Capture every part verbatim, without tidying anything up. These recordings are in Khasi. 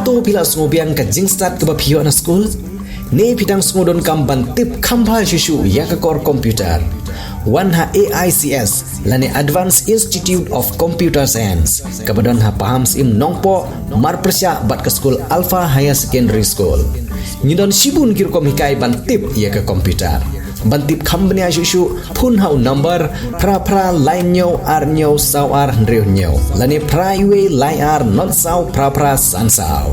To phi la sngewbiang ka jingstad kaba phi ïoh na skul? Ne phi dang sngewdonkam ban tip kham bha shuh shuh ïa ka kor computer? Wan ha A I C S lane Advanced Institute of Computer Science kaba don ha Pahamsyiem Nongpoh, marpyrshah bad ka skul Alpha Higher Secondary School. Ngi don shibun ki rukom hikai ban tip ïa ka computer. Ban tip kham bniah shuh shuh, phone ha u number phra phra lai hynñiew ar hynñiew saw ar hynriew hynñiew lane phra wei lai ar not saw phra phra san saw.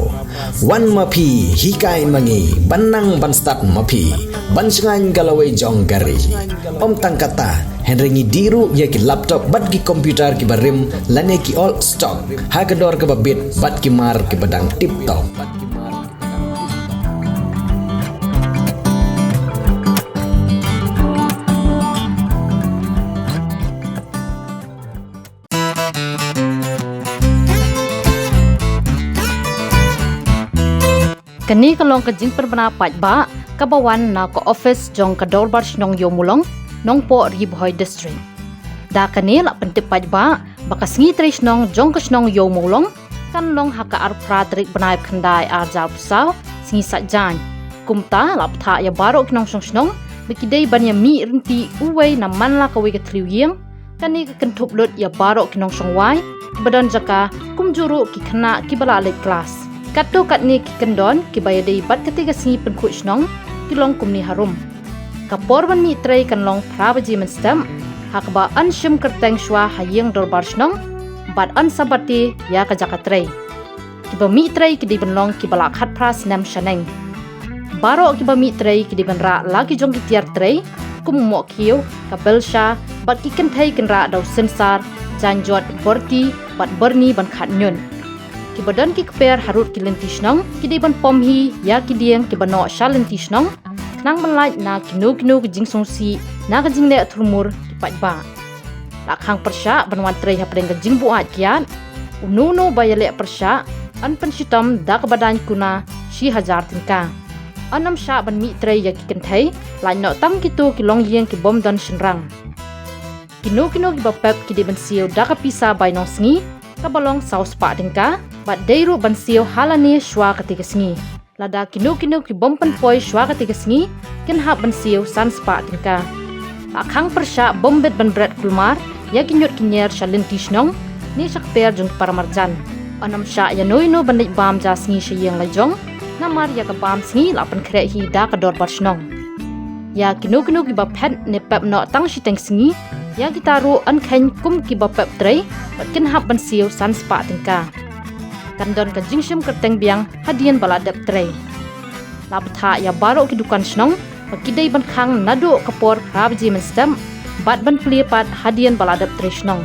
Wan ma phi, hikai ma ngi, ban nang ban stad ma phi, ban shngaiñ ka lawei jong ka ri. Ym tang katta, hynrei ngi dih ruh ïa ki laptop bad ki computer kiba rim lane ki old stock ha ka dor kaba bit bad ki mar kiba dang tip top. Kane ka long ka jingpynbna paidbah kaba wan na ka office jong ka Dorbar Shnong Ïew Mawlong, Nongpoh, Ri Bhoi District. Da kane la pyntip paidbah ba ka sngi trei shnong jong ka shnong Ïew Mawlong kan long ha ka arphew phra tarik bnai khyndai arhajar arphew saw, sngi Saitjaiñ. Kumta la bthah ïa baroh ki nongshong shnong ba ki dei ban ïa mih ryntih uwei na man la kawei ka thliew ïing. Kane ka kynthup lut ïa baroh ki nongshong wai kiba don jaka, kumjuh ruh ki khynnah kiba la leit klas. Katto katne ki kyndon kiba ïadei bad kata ka sngi pynkhuid shnong ki long kumne harum. Ka por ban mih trei kan long phra baje mynstep, ha kaba yn shim kyrteng shuwa ha ïing dorbar shnong bad yn sa bati ïa ka jaka trei. Kiba mih trei ki dei ban long kiba la khatphra snem shaneng. Baroh kiba mih trei ki dei ban rah la ki jong ki tiar trei kum u mohkhiew, ka belsha bad ki kynthei kynrah da u synsar, jaiñjot, borti bad byrni ban khat ñiut. Kiba don ki kper harud ki lynti shnong ki dei ban pom hi ïa ki dieng kiba noh sha lynti shnong khnang ban lait na kino kino ki jingsngewsih na ka jingleh thurmur ki paidbah. La khang pyrshah ban wan trei hapdeng ka jingbuaid kiad. Uno uno ba ïaleh pyrshah yn pynshitom da kaba daiñ kuna shi hajar tyngka. Yn ym shah ban mih trei ïa ki kynthei, lait noh tang kito ki longïing ki bym don shynrang. Kino kino kiba pep ki dei ban siew da ka pisa bai nongsngi kaba long saw spah tyngka bad dei ruh ban siew ha lane shuwa kata ka sngi. Lada kino kino ki bym pynpoi shuwa kata ka sngi, kin hap ban siew san spah tyngka. La khang pyrshah bym bit ban bret kulmar ïa ki ñiut ki ñier sha lynti shnong ne sha kper jong ki paramarjan. Yn ym shah ïano ïano ban leit bam ja sngi sha ïing la jong, namar ïa ka bam sngi la pynkhreh hi da ka dorbar shnong. Ïa kino kino kiba phet ne pep noh tang shiteng sngi, ïa kita ruh yn kheiñ kum kiba pep trei bad kin hap ban siew san spah tyngka. Kan don ka jingshim kyrteng biang hadien ba la dep trei. La bthah ïa baroh ki dukan shnong ba ki dei ban khang naduh ka por phra baje mynstep bad ban plie pat hadien ba la dep trei shnong.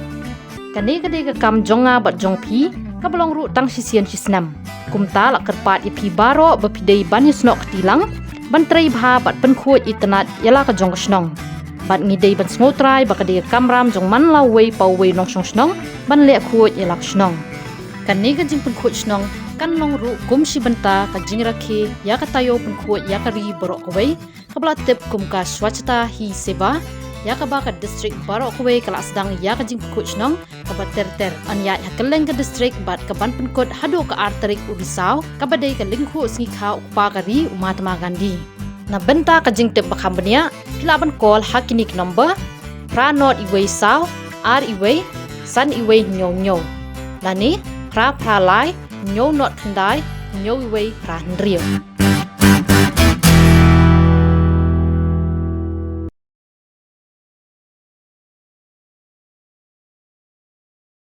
Kane ka dei ka kam jong nga bad jong phi kaba long ruh tang shisien shisnem. Kumta la kyrpad ïa phi baroh ba phi dei ban ïasnoh kti lang ban trei bha bad pynkhuid itynnad ïa la ka jong ka shnong. Bad ngi dei ban sngewtrai ba ka dei ka kamram jong man la uwei pa uwei u nongshong shnong ban leh khuid ïa la ka shnong. Kane ka jingpynkhuid shnong kan long ruh kum shi bynta ka jingrakhe ïa ka taïew pynkhuid ïa ka ri baroh kawei, kaba la tip kum ka Swachhata Hi Seva, ïa kaba ka district baroh kawei ka la sdang ïa ka jingpynkhuid shnong kaba ter ter, yn ïaid ha kylleng ka district bad ka ban pynkut haduh ka ar tarik u Risaw, kaba dei ka lyngkhuh sngi kha u kpa ka ri u Mahatma Gandhi. Na bynta ka jingtip ba kham bniah, phi lah ban call ha kine ki number: phra not iwei saw, ar iwei, san iwei hynñiew hynñiew, lane phra phra lai, hynñiew not khyndai, hynñiew iwei phra hynriew.